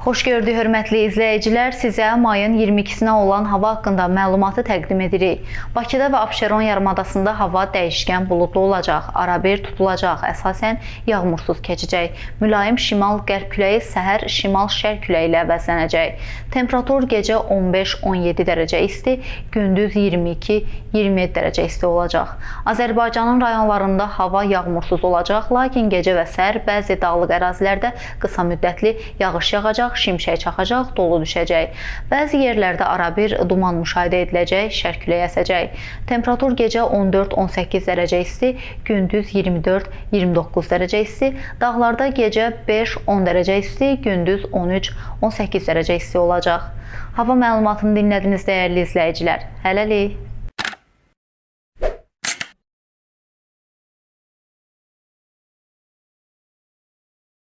Xoş gördük, hörmətli izləyicilər. Sizə mayın 22-sinə olan hava haqqında məlumatı təqdim edirik. Bakıda və Abşeron yarımadasında hava dəyişkən buludlu olacaq. Arabir tutulacaq, əsasən yağmursuz keçəcək. Mülayim şimal-qərb küləyi səhər şimal-şərq küləyi ilə əvəzlənəcək. Temperatur gecə 15-17 dərəcə isti, gündüz 22-27 dərəcə isti olacaq. Azərbaycanın rayonlarında hava yağmursuz olacaq, lakin gecə və səhər bəzi dağlıq ərazilərdə qısa müddətli yağış yağacaq, şimşək çaxacaq, dolu düşəcək. Bəzi yerlərdə arabir duman müşahidə ediləcək, şərq küləyi əsəcək. Temperatur gecə 14-18 dərəcə isti, gündüz 24-29 dərəcə isti, dağlarda gecə 5-10 dərəcə isti, gündüz 13-18 dərəcə isti olacaq. Hava məlumatını dinlədiniz, dəyərli izləyicilər. Hələlik.